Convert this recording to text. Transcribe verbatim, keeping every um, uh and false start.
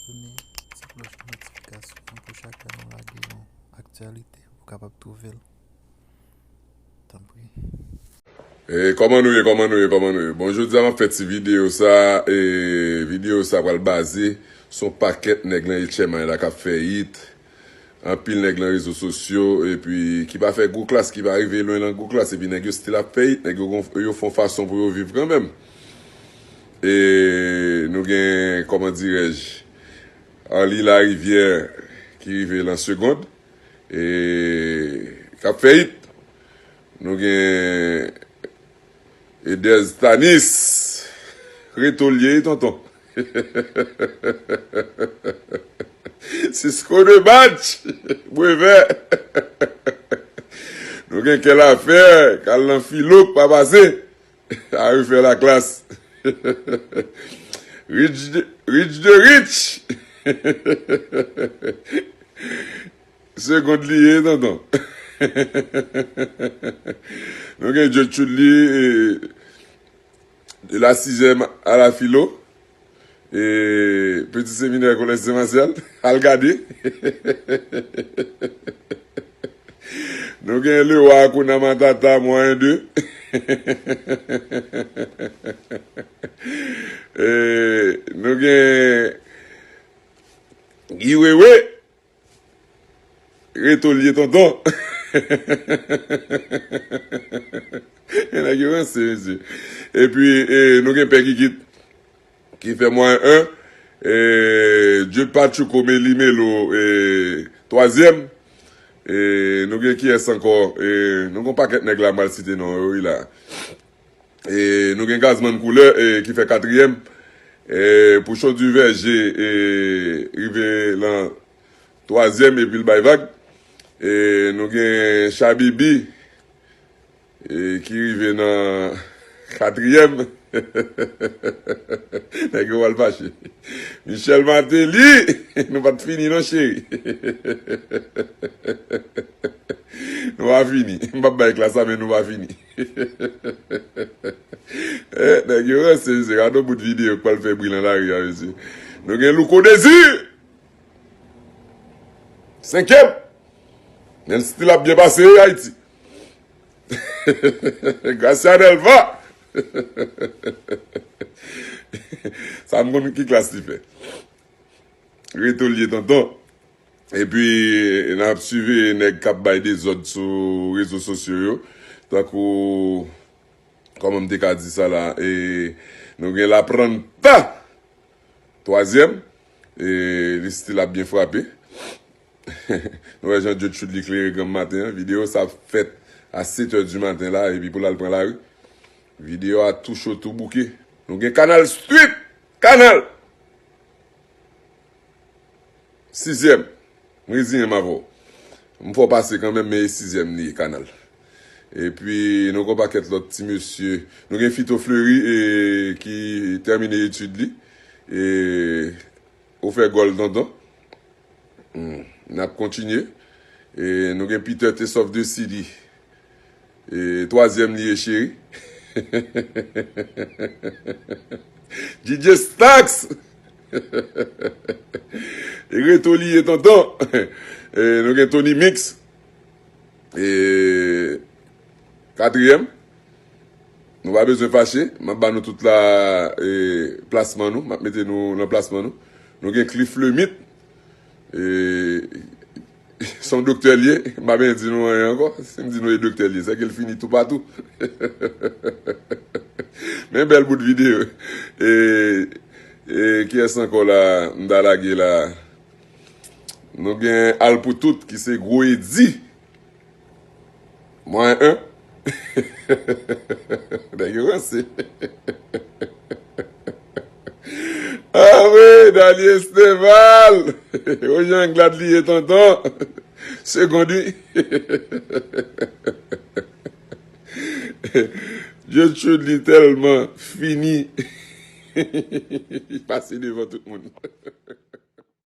Abòne, ti klòch notifikasyon an pou chak lè nou lage yon aktyalite, ou kapab twouve l. Tanpri. E, kòman nou ye, kòman nou ye, kòman nou ye? Bon, jodi a m ap fè ti videyo sa, e videyo sa pral baze sou yon pakèt nèg nan H M I la k ap fè hit. Anpil nèg nan rezo sosyo, epi ki pa fè gwo klas, ki pa rive lwen nan gwo klas, epi nèg yo still ap fè hit, nèg yo gon, yo fè yon fason pou yo viv kanmenm. E nou gen, kòman dirèj, Arly Larivière ki rive lan segond, e k ap fè hit. Nou gen Edez Tanis, Reto l ye, tonton. Cisco de Batch, Brevè. Nou gen Kè Lafè, k al nan filo, k pa pase. A refè laklas. Rich de, Rich de Rich. Segond li ye, tonton. Nou gen Djotchoud li, e, de la sizyèm a la filo, e, Petit Séminaire Collège Saint Martial, al gade. Nou gen Lewa Hakuna Matata, mwayen de. E, nou gen Guy Wewe. Reto l ye, tonton. Nèg yo ranse, mesye. Epi, e, nou gen Pè Kikit ki fè mwayen en. E, Jude Pachuco, Meli Melo, e, twazyèm. E, nou gen kiyès ankò? E, nou gen yon pakèt nèg la, m pral site non yo, wi, la. E, nou gen Gazman Koulè, e, ki fè katriyèm. E, Pouchon Divèje, e, rive lan twazyèm epi l bay vag. E, nou gen Chabibi, e, ki rive nan katriyèm. Nèg yo pral fache. Michel Martelly, nou pa t fini non, cheri. Nou pa fini. M p ap bay klas la, men nou pa fini. Eh, nèg yo ranse, mesye. Gade yon bout videyo k pral fè bri nan lari a, mesye. Nou gen Louko Désir. Senkyèm. Men still ap byen pase, wi, Ayiti. Gracia Delva. Sa m konn ki klas li fè. Reto l ye, tonton. Epi, n ap swive nèg k ap bay dezòd sou rezo sosyo yo. Tankou, kòman m te ka di sa la? E, nou gen Lapranta, twazyèm. E, li still ap byen frape. Nou wè jan Djotchoud li klere granm maten an. Videyo sa fèt a sèt è di maten la, epi pou l al pran lari. Videyo a tou cho, tou bouke. Nou gen Kanal Street. Kanal! Sizyèm. M reziyen m avè w. M fè w pase kanmenm, men e sizyèm li ye, Kanal. Epi, nou gen yon pakèt lòt ti mesye. Nou gen Fito Fleury, e, ki tèmine etid li. E, ou fè gòl, tonton. Hmm. N ap kontinye. E, nou gen Peter Tesoff de City. E, twazyèm li ye, cheri. D J Stax. E, Reto li ye, tonton. E, nou gen Tony Mix. E, katriyèm. Nou pa bezwen fache. M ap ba nou tout la, e, plasman nou. M ap mete nou nan plasman nou. Nou gen Cliff Lemit. E, se yon doktè l ye. M pa bezwen di nou anyen ankò. Si m di nou e doktè l ye, sèke l fini toupatou. Men bèl bout videyo. E, e, kiyès ankò la, m ta lage la? Nou gen Al pou tout, ki se Gwo Edi. Mwen, en. Nèg yo ranse. Ah wi, Dany Esteval. O jan glad li ye, tonton. Segond, wi. Djotchoud li tèlman fini. Li pase devan tout moun.